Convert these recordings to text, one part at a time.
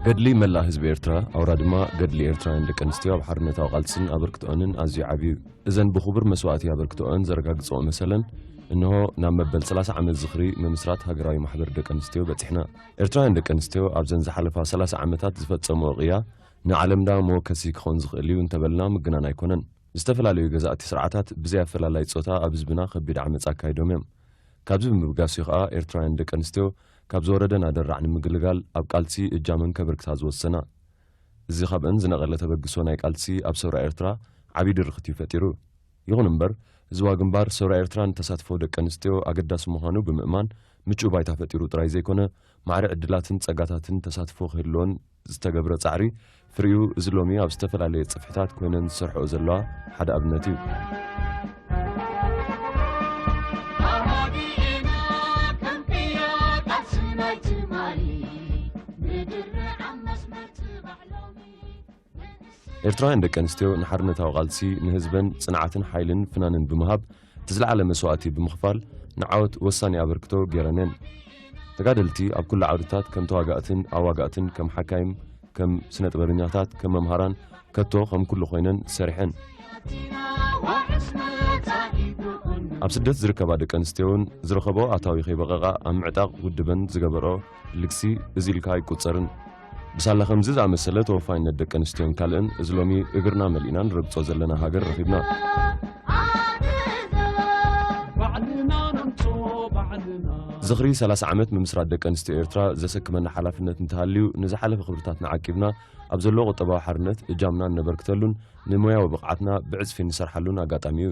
ገድሊ መላእ ህዝቢ ኤርትራ፣ ኣውራ ድማ ገድሊ ኤርትራውያን ደቂ ኣንስትዮ ኣብ ሓርነታዊ ቃልስን ኣበርክትኦንን ኣዝዩ ዓቢ እዩ። እዘን ብኽቡር መስዋእቲ ኣበርክትኦን ዘረጋግጽኦ መሰለን፣ እንሆ ናብ መበል ሰላሳ ዓመት ዝኽሪ ምምስራት ሃገራዊ ማሕበር ደቂ ኣንስትዮ በጺሕና። ኤርትራውያን ደቂ ኣንስትዮ ኣብዘን ዝሓለፋ ሰላሳ ዓመታት ዝፈጸምኦ ቅያ ንዓለምዳ መወከሲ ክኾን ዝኽእል እዩ እንተበልና ምግናን ኣይኮነን። ዝተፈላለዩ ገዛእቲ ስርዓታት ብዘይ ኣፈላላይ ጾታ ኣብ ህዝብና ከቢድ ዓመጽ ኣካይዶም እዮም። ካብዚ ብምብጋስ እዩ ኸኣ ኤርትራውያን ደቂ ኣንስትዮ ካብ ዝወረደን ኣደራዕ ንምግልጋል ኣብ ቃልሲ እጃመን ከበርክታ ዝወሰና። እዚ ካብአን ዝነቐለ ተበግሶ ናይ ቃልሲ ኣብ ሰውራ ኤርትራ ዓቢ ድርኽት እዩ ፈጢሩ። ይኹን እምበር፣ ህዝባዊ ግንባር ሰውራ ኤርትራ ንተሳትፎ ደቂ ኣንስትዮ ኣገዳሲ ምዃኑ ብምእማን ምቹእ ባይታ ፈጢሩ ጥራይ ዘይኮነ፣ ማዕረ ዕድላትን ጸጋታትን ተሳትፎ ክህልወን ዝተገብረ ጻዕሪ ፍሪኡ እዚ ሎሚ ኣብ ዝተፈላለየ ጽፍሕታት ኮይነን ዝሰርሕኦ ዘለዋ ሓደ ኣብነት እዩ። ኤርትራውያን ደቂ ኣንስትዮ ንሓርነታዊ ቃልሲ፣ ንህዝበን ጽንዓትን ሓይልን ፍናንን ብምሃብ፣ እቲ ዝለዓለ መስዋእቲ ብምኽፋል ንዓወት ወሳኒ ኣበርክቶ ገይረን እየን። ተጋደልቲ ኣብ ኩሉ ዓውድታት ከም ተዋጋእትን ኣዋጋእትን፣ ከም ሓካይም፣ ከም ስነ ጥበበኛታት፣ ከም መምሃራን፣ ከቶ ከም ኩሉ ኮይነን ሰሪሐን። ኣብ ስደት ዝርከባ ደቂ ኣንስትዮ እውን ዝረኸብኦ ኣታዊ ከይበቐቓ ኣብ ምዕጣቕ ውድበን ዝገበርኦ ልግሲ እዚ ኢልካ ኣይቁጸርን። ብሳላ ከምዚ ዝኣመሰለ ተወፋይነት ደቂ ኣንስትዮን ካልእን፣ እዚ ሎሚ እግርና መሊእና ንረግጾ ዘለና ሃገር ረኺብና። ዝኽሪ ሰላሳ ዓመት ምምስራት ደቂ ኣንስትዮ ኤርትራ ዘሰክመና ሓላፍነት እንተሃልዩ፣ ንዝሓለፈ ክብርታትና ዓቂብና ኣብ ዘሎ ቁጠባዊ ሓርነት እጃምና እነበርክተሉን ንሞያዊ ብቕዓትና ብዕጽፊ እንሰርሓሉን ኣጋጣሚ እዩ።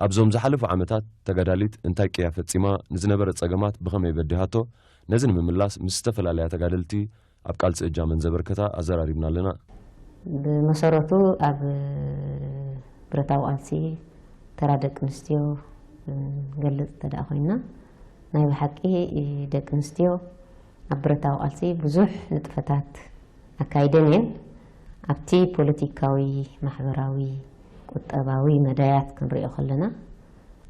ኣብዞም ዝሓለፉ ዓመታት ተጋዳሊት እንታይ ቅያ ፈጺማ፣ ንዝነበረ ጸገማት ብኸመይ በዲሃቶ፣ ነዚ ንምምላስ ምስ ዝተፈላለያ ተጋደልቲ ኣብ ቃልሲ እጃመን ዘበርከታ ኣዘራሪብና ኣለና። ብመሰረቱ ኣብ ብረታዊ ቃልሲ ተራ ደቂ ኣንስትዮ ንገልጽ እንተ ደኣ ኮይንና፣ ናይ ብሓቂ ደቂ ኣንስትዮ ኣብ ብረታዊ ቃልሲ ብዙሕ ንጥፈታት ኣካይደን እየን። ኣብቲ ፖለቲካዊ፣ ማሕበራዊ፣ ቁጠባዊ መዳያት ክንሪኦ ከለና፣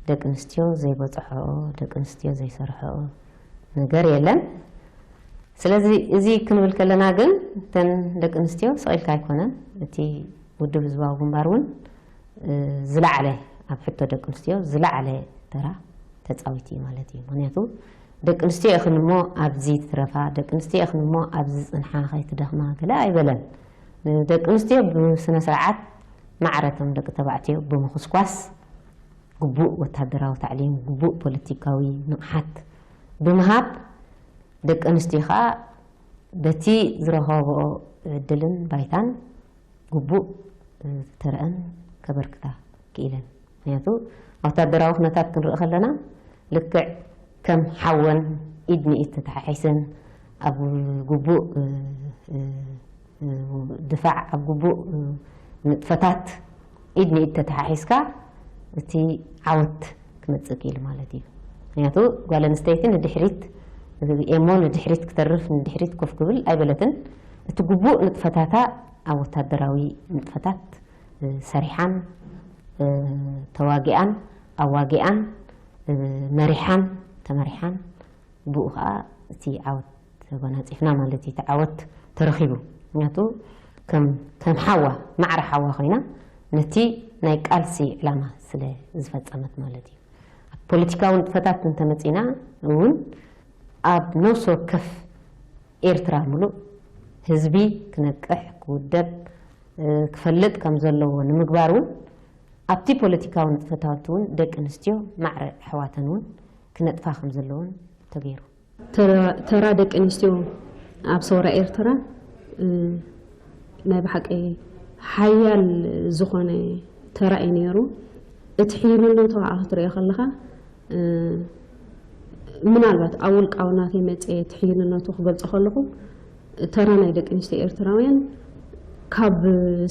ደቂ ኣንስትዮ ዘይበጽሖኦ፣ ደቂ ኣንስትዮ ዘይሰርሐኦ ነገር የለን። ስለዚ እዚ ክንብል ከለና ግን፣ እተን ደቂ ኣንስትዮ ስቕ ኢልካ ኣይኮነን። እቲ ውድብ ህዝባዊ ግንባር እውን፣ እ፣ ዝለዓለ፣ ኣብ ሕቶ ደቂ ኣንስትዮ ዝለዓለ ተራ ተጻዊቱ እዩ ማለት እዩ። ምኽንያቱ ደቂ ኣንስትዮ ኢኽን እሞ ኣብዚ ትትረፋ፣ ደቂ ኣንስትዮ ኢኽን እሞ ኣብዚ ጽንሓ ከይትደኽማ ገለ ኣይበለን። ንደቂ ኣንስትዮ ብስነ ስርዓት ማዕረ እቶም ደቂ ተባዕትዮ ብምኹስኳስ፣ ግቡእ ወታደራዊ ታዕሊም፣ ግቡእ ፖለቲካዊ ንቕሓት ብምሃብ፣ ደቂ ኣንስትዮ ኸኣ በቲ ዝረኸብኦ ዕድልን ባይታን ግቡእ ተረአን ከበርክታ ክኢለን። ምኽንያቱ ኣብ ወታደራዊ ኩነታት ክንርኢ ከለና፣ ልክዕ ከም ሓወን ኢድ ንኢድ ተተሓሒሰን ኣብ ግቡእ፣ እ፣ እ፣ እ፣ ድፋዕ፣ ኣብ ግቡእ፣ እ፣ ንጥፈታት ኢድ ንኢድ ተተሓሒዝካ እቲ ዓወት ክመጽእ ክኢሉ ማለት እዩ። ምኽንያቱ ጓል ኣንስተይቲ ንድሕሪት፣ ኤሞ ንድሕሪት ክተርፍ፣ ንድሕሪት ኮፍ ክብል ኣይበለትን። እቲ ግቡእ ንጥፈታታ ኣብ ወታደራዊ ንጥፈታት፣ እ፣ ሰሪሓን፣ እ፣ ተዋጊኣን፣ ኣዋጊኣን፣ እ፣ መሪሓን፣ ተመሪሓን፣ ብኡ ኸኣ እቲ ዓወት ተጎናጺፍና ማለት እዩ። እቲ ዓወት ተረኺቡ። ምኽንያቱ ከም፣ ከም ሓዋ፣ ማዕረ ሓዋ ኮይና ነቲ ናይ ቃልሲ ዕላማ ስለ ዝፈጸመት ማለት እዩ። ኣብ ፖለቲካዊ ንጥፈታት እንተመጺና እውን፣ ኣብ ነፍሲ ወከፍ ኤርትራ ምሉእ ህዝቢ ክነቅሕ፣ ክውደብ፣ እ፣ ክፈልጥ ከም ዘለዎ ንምግባር እውን፣ ኣብቲ ፖለቲካዊ ንጥፈታት እውን ደቂ ኣንስትዮ ማዕረ ኣሕዋተን እውን ክነጥፋ ከም ዘለወን ተገይሩ። ተራ፣ ተራ ደቂ ኣንስትዮ ኣብ ሰውራ ኤርትራ፣ እ፣ ናይ ብሓቂ ሓያል ዝኾነ ተራ እዩ ነይሩ። እቲ ሕይልነቱ ከዓ ክትሪኦ ከለኻ፣ እ፣ ምናልባት ኣብ ውልቃዊ ናተይ መፅየ እቲ ሕይልነቱ ክገልፆ ከለኹ፣ ተራ ናይ ደቂ ኣንስትዮ ኤርትራውያን ካብ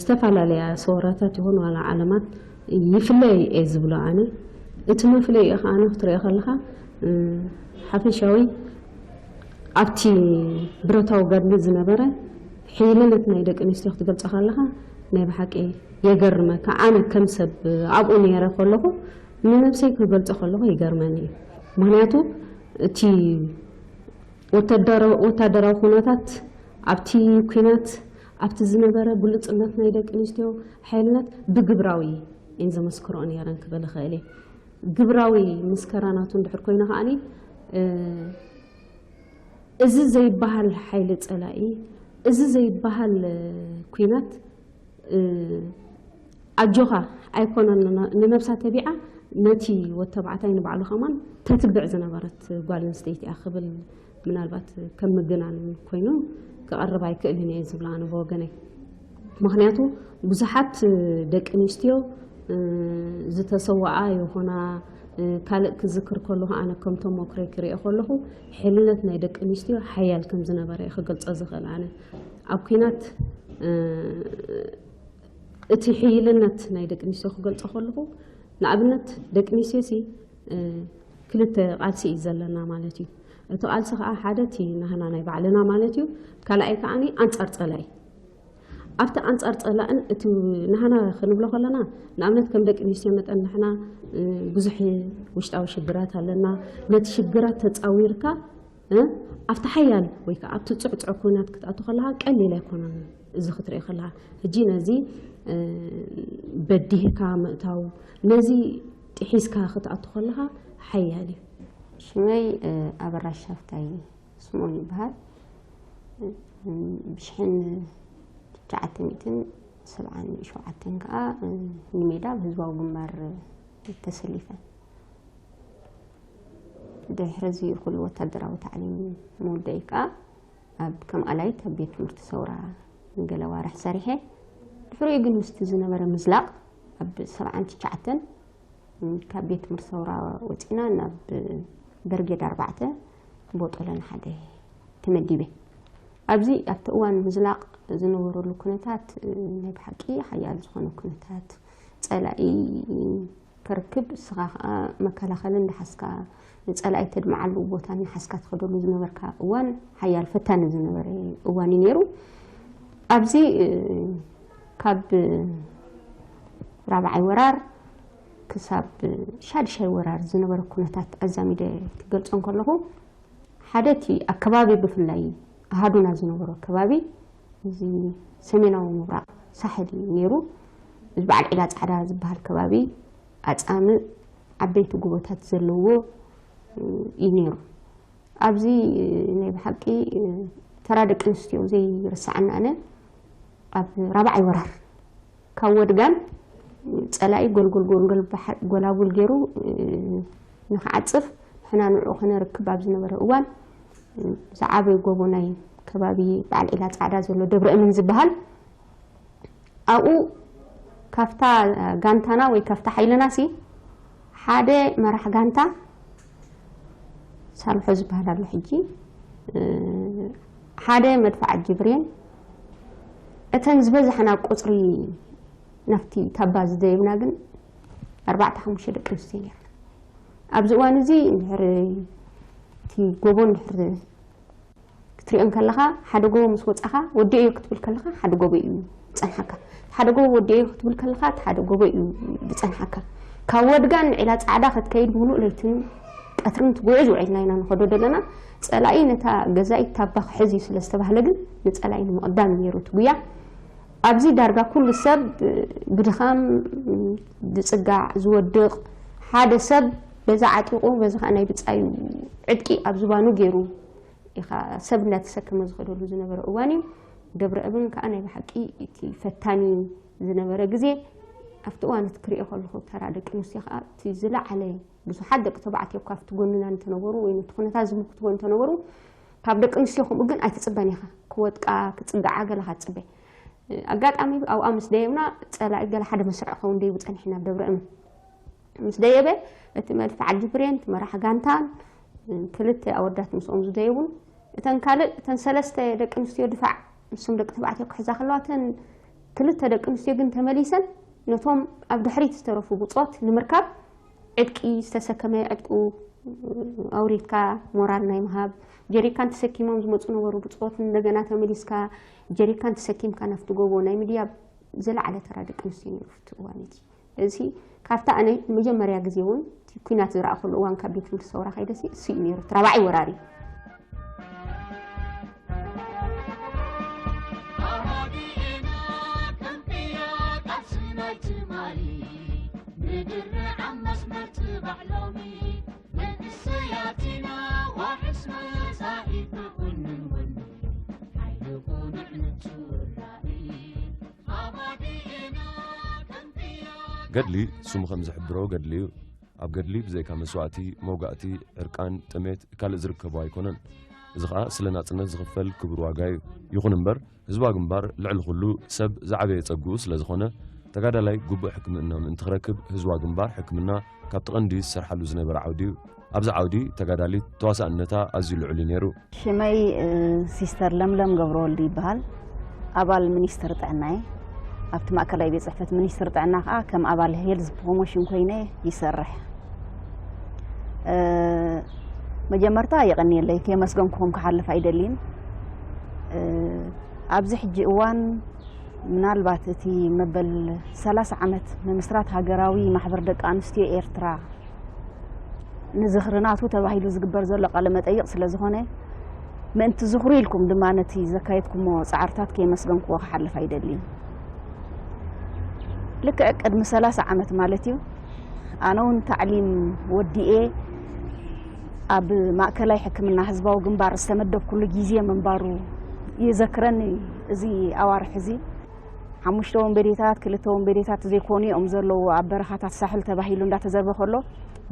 ዝተፈላለያ ሰውራታት ይኹን ዋላ ዓለማት ይፍለይ እየ ዝብሎ ኣነ። እቲ መፍለይኡ ከዓ ክትሪኦ ከለኻ፣ እ፣ ሓፈሻዊ ኣብቲ ብረታዊ ገድሊ ዝነበረ ሕይልነት ናይ ደቂ ኣንስትዮ ክትገልጾ ከለኻ ናይ ብሓቂ የገርመካ። ኣነ ከም ሰብ ኣብኡ ነይረ ከለኹ ንነብሰይ ክገልጾ ከለኹ ይገርመኒ እዩ። ምኽንያቱ እቲ ወታደራዊ ኩነታት ኣብቲ ኩናት ኣብቲ ዝነበረ ግሉጽነት ናይ ደቂ ኣንስትዮ ሓይልነት ብግብራዊ እየን ዘመስክርኦ ነይረን ክብል እኽእል እየ። ግብራዊ ምስከራ ናቱ እንድሕር ኮይኑ ከዓኒ እዚ ዘይበሃል ሓይሊ ጸላኢ፣ እዚ ዘይበሃል ኩናት ኣጆኻ ኣይኮነን ንነብሳ ተቢዓ ነቲ ወተባዕታይ ንባዕሉ ከማን ተትብዕ ዝነበረት ጓል ኣንስተይቲ እያ ክብል ምናልባት ከም ምግናን ኮይኑ ክቐርብ ኣይክእልን እየ ዝብላ ኣነ ብወገነይ። ምክንያቱ ብዙሓት ደቂ ኣንስትዮ ዝተሰወኣ ይኹና ካልእ ክዝክር ከለኹ ኣነ ከም ተሞክሮይ ክሪኦ ከለኹ ሕልነት ናይ ደቂ ኣንስትዮ ሓያል ከም ዝነበረ እየ ክገልጾ ዝኽእል። ኣነ ኣብ ኩናት እቲ ሕይልነት ናይ ደቂ ኣንስትዮ ክገልጾ ከለኹ ንኣብነት ደቂ ኣንስትዮ ሲ ክልተ ቃልሲ እዩ ዘለና ማለት እዩ። እቲ ቃልሲ ከዓ ሓደ እቲ ናህና ናይ ባዕልና ማለት እዩ። ካልኣይ ከዓኒ ኣንጻር ጸላኢ ኣብቲ ኣንጻር ጸላእን እቲ ናህና ክንብሎ ከለና ንኣብነት ከም ደቂ ኣንስትዮ መጠን ንሕና ብዙሕ ውሽጣዊ ሽግራት ኣለና። ነቲ ሽግራት ተጻዊርካ ኣብቲ ሓያል ወይ ከዓ ኣብቲ ፅዕፅዕ ኩናት ክትኣቱ ከለካ ቀሊል ኣይኮነን። እዚ ክትርኢ ከለካ ሕጂ ነዚ በዲህካ ምእታው ነዚ ጥሒስካ ክትኣቱ ከለካ ሓያል እዩ። ሽመይ ኣበራሽ ሃፍታይ ስምኦን ይበሃል። ብሽሕን ትሽዓተ ሚእትን ሰብዓን ሸውዓተን ከዓ ንሜዳ ኣብ ህዝባዊ ግንባር ተሰሊፈ። ድሕሪ እዚ ኩሉ ወታደራዊ ታዕሊም ምውደይ ከዓ ኣብ ከም ኣላይት ኣብ ቤት ትምህርቲ ሰውራ ንገለ ዋርሕ ሰሪሐ። ድሕሪኡ ግን ምስቲ ዝነበረ ምዝላቕ ኣብ ሰብዓን ትሽዓተን ካብ ቤት ትምህርቲ ሰውራ ወፂና ናብ በርጌድ ኣርባዕተ ቦጦለን ሓደ ተመዲበ። ኣብዚ ኣብቲ እዋን ምዝላቕ ዝነበረሉ ኩነታት ናይ ብሓቂ ሓያል ዝኾነ ኩነታት ጸላኢ ከርክብ እስኻ ከዓ መከላኸሊ እንዳሓዝካ ንፀላኢ ተድምዓሉ ቦታ እናሓዝካ ትኸደሉ ዝነበርካ እዋን ሓያል ፈታኒ ዝነበረ እዋን እዩ ነይሩ። ኣብዚ ካብ ራብዓይ ወራር ክሳብ ሻድሻይ ወራር ዝነበረ ኩነታት ኣዛሚደ ክገልፆ እንከለኹ ሓደ እቲ ኣከባቢ ብፍላይ ኣሃዱና ዝነበሮ ከባቢ እዚ ሰሜናዊ ምብራቕ ሳሕል እዩ ነይሩ። እዚ በዓል ዒላ ፃዕዳ ዝበሃል ከባቢ ኣፃምእ ዓበይቲ ጎቦታት ዘለዎ እዩ ነይሩ። ኣብዚ ናይ ብሓቂ ተራ ደቂ ኣንስትዮ ዘይርስዓና ኣነ ኣብ ራብዓይ ወራር ካብ ወድጋን ፀላኢ ጎልጎል ጎልጎል ጎላጉል ገይሩ ንክዓፅፍ ንሕና ንዕኡ ከነርክብ ኣብ ዝነበረ እዋን ዝዓበየ ጎቦ ናይ ከባቢ በዓል ዒላ ፃዕዳ ዘሎ ደብረ እምን ዝበሃል ኣብኡ ካብታ ጋንታና ወይ ካብታ ሓይልና ሲ ሓደ መራሕ ጋንታ ሳልሖ ዝበሃል ኣሎ ሕጂ ሓደ መድፍዓት ጅብሬን እተን ዝበዛሕና ቁፅሪ ናብቲ ታባ ዝደየብና ግን ኣርባዕተ ሓሙሽተ ደቂ ኣንስትዮ ነርና። ኣብዚ እዋን እዚ እንድሕር እቲ ጎቦ እንድሕር ክትሪኦ እንከለኻ ሓደ ጎቦ ምስ ወፃኻ ወዲኦዮ ክትብል ከለኻ ሓደ ጎቦ እዩ ዝፀንሓካ። ሓደ ጎቦ ወዲኦዮ ክትብል ከለኻ እቲ ሓደ ጎቦ እዩ ዝፀንሓካ። ካብ ወድጋን ንዒላ ፃዕዳ ክትከይድ ምሉእ ለይትን ቀትርን ትጉዕዝ ውዒልና ኢና ንኸዶ ዘለና። ፀላኢ ነታ ገዛኢት ታባ ክሕዝ እዩ ስለ ዝተባህለ ግን ንፀላኢ ንምቕዳም እዩ ነይሩ እቲ ጉያ። ኣብዚ ዳርጋ ኩሉ ሰብ ብድኻም ዝፅጋዕ ዝወድቕ ሓደ ሰብ በዛ ዓጢቑ በዚ ከዓ ናይ ብፃዩ ዕጥቂ ኣብ ዝባኑ ገይሩ ኢኻ ሰብ እናተሰከመ ዝኸደሉ ዝነበረ እዋን እዩ። ደብረ እብን ከዓ ናይ ብሓቂ እቲ ፈታኒ ዝነበረ ግዜ ኣብቲ እዋን እቲ ክሪኦ ከለኹ ተራ ደቂ ኣንስትዮ ከዓ እቲ ዝለዓለ ብዙሓት ደቂ ተባዕትዮ ካብቲ ጎንና እንተነበሩ ወይ ነቲ ኩነታት ዝምክትዎ እንተነበሩ ካብ ደቂ ኣንስትዮ ከምኡ ግን ኣይትፅበን ኢኻ ክወጥቃ ክፅግዓ ገለ ካትፅበ ኣጋጣሚ ኣብኣ ምስ ደየብና ፀላኢ ገለ ሓደ መስርዕ ኸውን ደይቡ ፀኒሕና ኣብ ደብረ እምን ምስ ደየበ እቲ መድፍዓት ጅብሬን እቲ መራሕ ጋንታን ክልተ ኣወዳት ምስኦም ዝደየቡን እተን ካልእ እተን ሰለስተ ደቂ ኣንስትዮ ድፋዕ ንሶም ደቂ ተባዕትዮ ክሕዛ ከለዋ እተን ክልተ ደቂ ኣንስትዮ ግን ተመሊሰን ነቶም ኣብ ድሕሪት ዝተረፉ ብፆት ንምርካብ ዕጥቂ ዝተሰከመ ዕጥቁ ኣውሪድካ ሞራል ናይ ምሃብ ጀሪካን ተሰኪሞም ዝመፁ ነበሩ ብፆት እንደገና ተመሊስካ ጀሪካን ተሰኪምካ ናፍቲ ጎቦ ናይ ምድያብ ዝለዓለ ተራ ደቂ ኣንስትዮ ነይሩ እቲ እዋን እቲ እዚ ካብታ ኣነ መጀመርያ ግዜ እውን እቲ ኩናት ዝረኣኹሉ እዋን ካብ ቤት ትምህርቲ ሰውራ ከይደሲ እሱ እዩ ነይሩ እቲ ራብዓይ ወራሪ ሎሚ መንእሰያት ኢና ዋሕስ መጻኢ ክኹንን ወኒ ሓይሊ ቁኑዕ ንጹር ራኢ ኣባዲኤና ከምቲ ገድሊ ስሙ ከም ዝሕብሮ ገድሊ እዩ። ኣብ ገድሊ ብዘይካ መስዋእቲ፣ መውጋእቲ፣ ዕርቃን፣ ጥሜት፣ ካልእ ዝርከቦ ኣይኮነን። እዚ ኸኣ ስለ ናጽነት ዝኽፈል ክቡር ዋጋ እዩ። ይኹን እምበር፣ ህዝባዊ ግንባር ልዕሊ ኩሉ ሰብ ዝዓበየ ጸግኡ ስለ ዝኾነ፣ ተጋዳላይ ግቡእ ሕክምና ምእንቲ ክረክብ ህዝባዊ ግንባር ሕክምና ካብቲ ቀንዲ ዝሰርሓሉ ዝነበረ ዓውዲ እዩ። ኣብዚ ዓውዲ ተጋዳሊት ተዋሳእነታ ኣዝዩ ልዑል እዩ ነይሩ። ሽመይ፣ እ፣ ሲስተር ለምለም ገብረወልዱ ይበሃል። ኣባል ሚኒስትሪ ጥዕና እየ። ኣብቲ ማእከላይ ቤት ጽሕፈት ሚኒስትሪ ጥዕና ከኣ ከም ኣባል ሄልዝ ፕሮሞሽን ኮይነ ይሰርሕ። እ፣ መጀመርታ የቐንየለይ፣ ከየመስገንኩኹም ክሓልፍ ኣይደልይን። እ፣ ኣብዚ ሕጂ እዋን ምናልባት እቲ መበል ሰላሳ ዓመት ምምስራት ሃገራዊ ማሕበር ደቂ ኣንስትዮ ኤርትራ ንዝኽሪ ናቱ ተባሂሉ ዝግበር ዘሎ ቃለ መጠይቕ ስለ ዝኾነ፣ ምእንቲ ዝኽሩ ኢልኩም ድማ ነቲ ዘካየድኩሞ ጻዕርታት ከየመስገንኩዎ ክሓልፍ ኣይደልን። ልክዕ ቅድሚ ሰላሳ ዓመት ማለት እዩ፣ ኣነ እውን ታዕሊም ወዲኤ ኣብ ማእከላይ ሕክምና ህዝባዊ ግንባር ዝተመደብኩሉ ግዜ ምንባሩ ይዘክረኒ። እዚ ኣዋርሕ እዚ ሓሙሽተ ወንበዴታት፣ ክልተ ወንበዴታት ዘይኮኑ እዮም ዘለዉ ኣብ በረኻታት ሳሕል ተባሂሉ እንዳተዘርበ ከሎ፣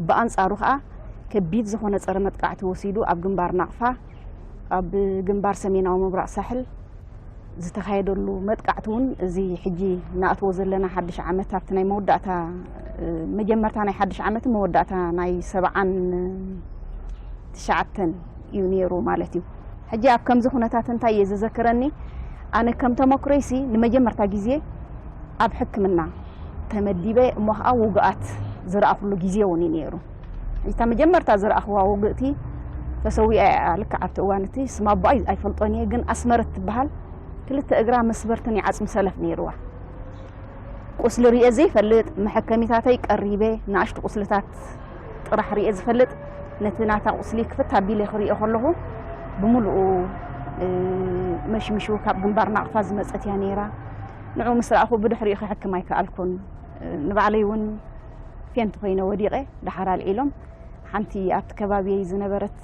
ብኣንጻሩ ከኣ ከቢድ ዝኾነ ጸረ መጥቃዕቲ ወሲዱ ኣብ ግንባር ናቕፋ፣ ኣብ ግንባር ሰሜናዊ ምብራቕ ሳሕል ዝተኻየደሉ መጥቃዕቲ እውን እዚ ሕጂ ንኣትዎ ዘለና ሓድሽ ዓመት ኣብቲ ናይ መወዳእታ፣ እ፣ መጀመርታ ናይ ሓድሽ ዓመትን መወዳእታ ናይ ሰብዓን ትሽዓተን እዩ ነይሩ ማለት እዩ። ሕጂ ኣብ ከምዚ ኩነታት እንታይ እየ ዘዘክረኒ? ኣነ ከም ተመክሮይሲ ንመጀመርታ ግዜ ኣብ ሕክምና ተመዲበ እሞ ኸዓ ውግኣት ዝረኣኹሉ ግዜ እውን እዩ ነይሩ። እታ መጀመርታ ዝረኣኽዋ ውግእቲ ተሰዊኣ እያ። ልክዕ ኣብቲ እዋን እቲ ስማ ኣቦኣ ኣይፈልጦን እየ፣ ግን ኣስመረት ትበሃል ክልተ እግራ መስበርትን ዓጽሚ ሰለፍ ነይርዋ። ቁስሊ ርእየ ዘይፈልጥ፣ መሐከሚታተይ ቀሪበ ንኣሽቱ ቁስልታት ጥራሕ ርእየ ዝፈልጥ፣ ነቲ ናታ ቁስሊ ክፍት ኣቢለ ክርእዮ ከለኹ ብምሉኡ፣ እ፣ መሽሚሹ ካብ ግንባር ናቕፋ ዝመጸት እያ ነይራ። ንዑ ምስ ረኣኹ ብድሕሪኡ ክሕክም ኣይከኣልኩን። እ፣ ንባዕለይ እውን ፌንት ኮይነ ወዲቐ፣ ደሓር ኣልዒሎም። ሓንቲ ኣብቲ ከባቢየይ ዝነበረት፣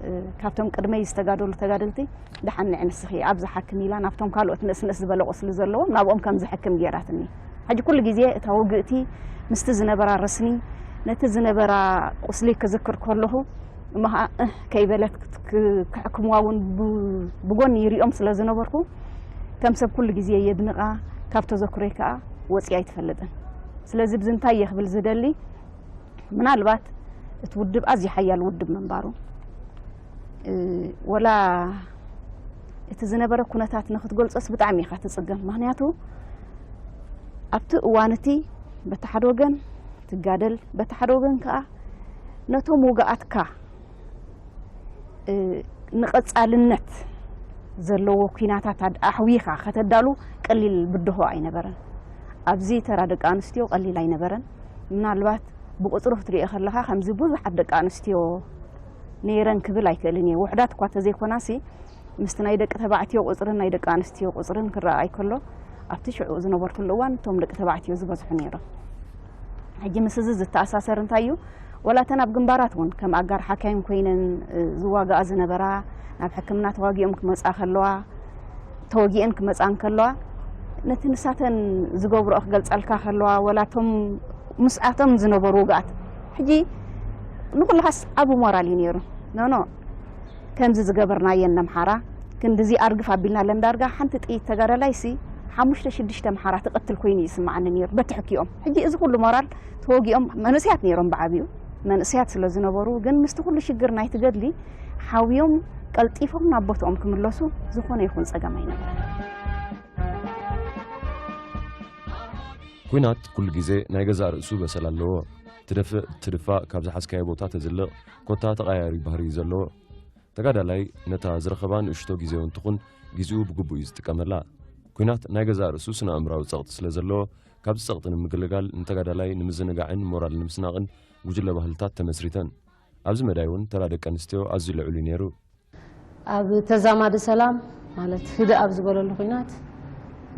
እ፣ ካብቶም ቅድመይ ዝተጋደሉ ተጋደልቲ፣ "ደሓን ንዒ ንስኺ ኣብዚ ሓክም" ኢላ ናብቶም ካልኦት ንእስ ንእስ ዝበለ ቁስሊ ዘለዎም ናብኦም ከም ዝሕክም ገይራትኒ። ሕጂ ኩሉ ግዜ እታ ውግእቲ ምስቲ ዝነበራ ረስኒ፣ ነቲ ዝነበራ ቁስሊ ክዝክር ከለኹ፣ እሞ ኸዓ እህ ከይበለት ክት-፣ ክ-፣ ክሕክምዋ እውን ብ-፣ ብጎኒ ይሪኦም ስለ ዝነበርኩ፣ ከም ሰብ ኩሉ ግዜ የድንቓ፣ ካብ ተዘክሮይ ከኣ ወጺኣ ኣይትፈልጥን። ስለዚ ብዚ እንታይ እየ ክብል ዝደሊ፣ ምናልባት እቲ ውድብ ኣዝዩ ሓያል ውድብ ምንባሩ፣ እ፣ ወላ እቲ ዝነበረ ኩነታት ንክትገልጾስ ብጣዕሚ ኢኻ ትጽገም። ምኽንያቱ ኣብቲ እዋን እቲ በቲ ሓደ ወገን ትጋደል፣ በቲ ሓደ ወገን ከኣ ነቶም ውግኣትካ፣ እ፣ ንቐጻልነት ዘለዎ ኲናታት ኣድ-፣ ኣሕዊኻ ከተዳሉ ቀሊል ብድሆ ኣይነበረን። ኣብዚ ተራ ደቂ ኣንስትዮ ቀሊል ኣይነበረን። ምናልባት ብቁጽሪ ክትሪኦ ከለኻ ከምዚ ብዙሓት ደቂ ኣንስትዮ ነይረን ክብል ኣይክእልን እየ። ውሑዳት እኳ ተዘይኮናሲ፣ ምስቲ ናይ ደቂ ተባዕትዮ ቁጽርን ናይ ደቂ ኣንስትዮ ቁጽርን ክረኣይ ከሎ፣ ኣብቲ ሽዑ ዝነበርኩሉ እዋን እቶም ደቂ ተባዕትዮ ዝበዝሑ ነይሮም። ሕጂ ምስ እዚ ዝተኣሳሰር እንታይ እዩ? ወላ እተን ኣብ ግንባራት እውን ከም ኣጋር ሓካይም ኮይነን፣ እ፣ ዝዋጋኣ ዝነበራ፣ ናብ ሕክምና ተዋጊኦም ክመጻ ከለዋ፣ ተወጊአን ክመጻ እንከለዋ፣ ነቲ ንሳተን ዝገብርኦ ክገልጻልካ ከለዋ፣ ወላ እቶም ምስኣቶም ዝነበሩ ውግኣት፣ ሕጂ ንኹልኻስ ዓቢ ሞራል እዩ ነይሩ። ኖ፣ ኖ፣ ከምዚ ዝገበርናየን ነምሓራ፣ ክንድዚ ኣርግፍ ኣቢልናለን። ዳርጋ ሓንቲ ጥይት ተጋዳላይሲ ሓሙሽተ ሽዱሽተ ኣምሓራ ትቐትል ኮይኑ ይስምዓኒ ነይሩ፣ በትሕኪኦም። ሕጂ እዚ ኩሉ ሞራል ተወጊኦም፣ መንእሰያት ነይሮም ብዓቢኡ፣ መንእሰያት ስለ ዝነበሩ፣ ግን ምስቲ ኩሉ ሽግር ናይቲ ገድሊ ሓውዮም ቀልጢፎም ናብ ቦትኦም ክምለሱ ዝኾነ ይኹን ጸገም ኣይነበረን። ኲናት ኩሉ ግዜ ናይ ገዛእ ርእሱ በሰል ኣለዎ። ትደፍእ ትድፋእ፣ ካብ ዝሓዝካዮ ቦታ ተዝልቕ፣ ኮታ ተቐያያሪ ባህሪ እዩ ዘለዎ። ተጋዳላይ ነታ ዝረኸባ ንእሽቶ ግዜ እውን ትኹን፣ ግዜኡ ብግቡእ እዩ ዝጥቀመላ። ኲናት ናይ ገዛእ ርእሱ ስነ ኣእምራዊ ጸቕጢ ስለ ዘለዎ፣ ካብዚ ጸቕጢ ንምግልጋል ንተጋዳላይ ንምዝንጋዕን ሞራል ንምስናቕን ጉጅለ ባህልታት ተመስሪተን። ኣብዚ መዳይ እውን ተራ ደቂ ኣንስትዮ ኣዝዩ ልዑል እዩ ነይሩ። ኣብ ተዛማዲ ሰላም፣ ማለት ህድእ ኣብ ዝበለሉ ኲናት፣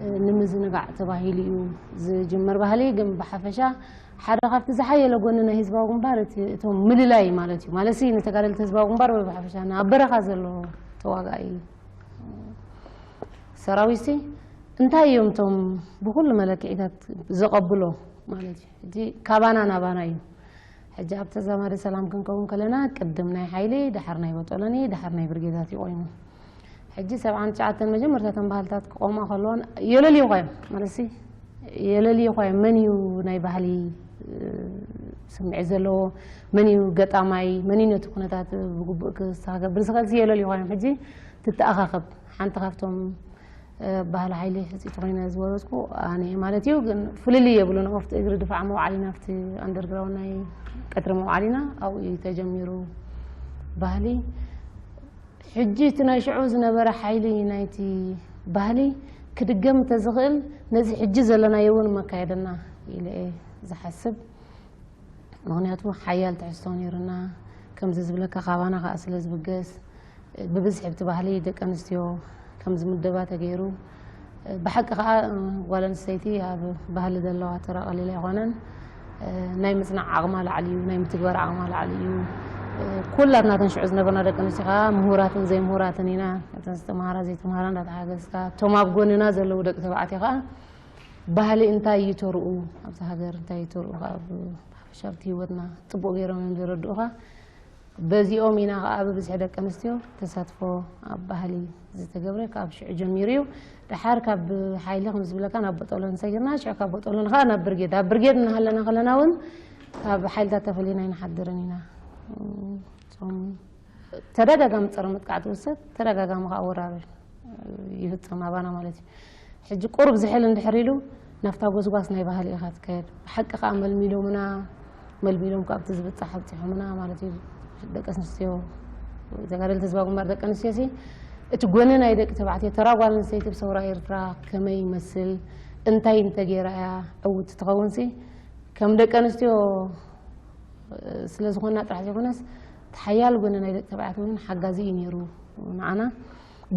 እ፣ ንምዝንጋዕ ተባሂሉ እዩ ዝጅመር ባህሊ፣ ግን ብሓፈሻ ሓደ ካብቲ ዝሓየለ ጎኒ ናይ ህዝባዊ ግንባር እቲ እቶም ምልላይ ማለት እዩ። ማለት ሲ ንተጋደልቲ ህዝባዊ ግንባር ወይ ብሓፈሻ ኣብ በረኻ ዘሎ ተዋጋኢ ሰራዊት ሲ እንታይ እዮም እቶም ብኩሉ መለክዒታት ዘቐብሎ ማለት እዩ። ሕጂ ካባና ናባና እዩ። ሕጂ ኣብ ተዛማዲ ሰላም ክንከውን ከለና ቅድም ናይ ሓይሊ፣ ድሓር ናይ ቦጦሎኒ፣ ድሓር ናይ ብርጌዳት እዩ ኮይኑ። ሕጂ ሰብዓን ትሽዓተን መጀመርታ ተን ባህልታት ክቆማ ከለዋን የለልዩ ኳዮም ማለት ሲ የለልዩ ኳዮም መን እዩ ናይ ባህሊ ስምዒት ዘለዎ፣ መን እዩ ገጣማይ፣ መን እዩ ነቲ ኩነታት ብግቡእ ክስተኻከብር ዝኽእል ሲ የለልዩ ኳዮም። ሕጂ ትተኣኻኸብ ሓንቲ ካብቶም ባህሊ ሓይሊ ሕፅይቲ ኮይነ ዝወረስኩ ኣነ ማለት እዩ። ግን ፍልልይ የብሉን። ኣብቲ እግሪ ድፋዕ መውዓሊና ኣብቲ ኣንደርግራውንድ ናይ ቀትሪ መውዓሊና ኣብኡ እዩ ተጀሚሩ ባህሊ። ሕጂ እቲ ናይ ሽዑ ዝነበረ ሓይሊ ናይቲ ባህሊ ክድገም እንተዝኽእል ነዚ ሕጂ ዘለናዮ እውን መካየደና ኢለ እየ ዝሓስብ። ምኽንያቱ ሓያል ትሕዝቶ ነይሩና። ከምዚ ዝብለካ ካባና ከዓ ስለ ዝብገስ ብብዝሒ ኣብቲ ባህሊ ደቂ ኣንስትዮ ከም ዝምደባ ተገይሩ። ብሓቂ ከዓ ጓል ኣንስተይቲ ኣብ ባህሊ ዘለዋ ተራ ቀሊል ኣይኮነን። ናይ ምፅናዕ ዓቕማ ላዕሊ እዩ፣ ናይ ምትግባር ዓቕማ ላዕሊ እዩ። ኩላትና ተን ሽዑ ዝነበርና ደቂ ኣንስትዮ ከዓ ምሁራትን ዘይምሁራትን ኢና። እተን ዝተምሃራ ዘይተምሃራ እንዳተሓገዝካ፣ እቶም ኣብ ጎንና ዘለዉ ደቂ ተባዕትዮ ከዓ ባህሊ እንታይ እዩ ተርኡ፣ ኣብዛ ሃገር እንታይ እዩ ተርኡ፣ ካብ ሓፈሻ ኣብቲ ህይወትና ፅቡቅ ገይሮም እዮም ዘረድኡኻ። በዚኦም ኢና ከዓ ብብዝሒ ደቂ ኣንስትዮ ተሳትፎ ኣብ ባህሊ ዝተገብረ ካብ ሽዑ ጀሚሩ እዩ። ድሓር ካብ ሓይሊ ከም ዝብለካ ናብ ቦጦሎኒ ሰጊርና፣ ሽዑ ካብ ቦጦሎኒ ከዓ ናብ ብርጌድ፣ ኣብ ብርጌድ እናሃለና ከለና እውን ካብ ሓይልታት ተፈሊና ኣይንሓድርን ኢና። እም፣ እቶም ተደጋጋሚ ፀረ መጥቃዕቲ ውሰድ፣ ተደጋጋሚ ከዓ ወራር ይፍፀም ኣባና ማለት እዩ። ሕጂ ቁሩብ ዝሕል እንድሕር ኢሉ ናብታ ጎስጓስ ናይ ባህሊ ኢኻ ትካየድ። ብሓቂ ከዓ መልሚሎምና፣ መልሚሎም ካብቲ ዝብፃሕ ኣብፂሖምና ማለት እዩ። ደቂ ኣንስትዮ ተጋደልቲ ህዝባዊ ግንባር ደቂ ኣንስትዮ ሲ እቲ ጎኒ ናይ ደቂ ተባዕትዮ ተራ ጓል ኣንስተይቲ ብሰውራ ኤርትራ ከመይ ይመስል፣ እንታይ እንተገይራ እያ ዕውቲ ትኸውን ሲ ከም ደቂ ኣንስትዮ ስለ ዝኾንና ጥራሕ ዘይኮነስ እቲ ሓያል ጎኒ ናይ ደቂ ተባዕትዮ እውን ሓጋዚ እዩ ነይሩ ንዓና።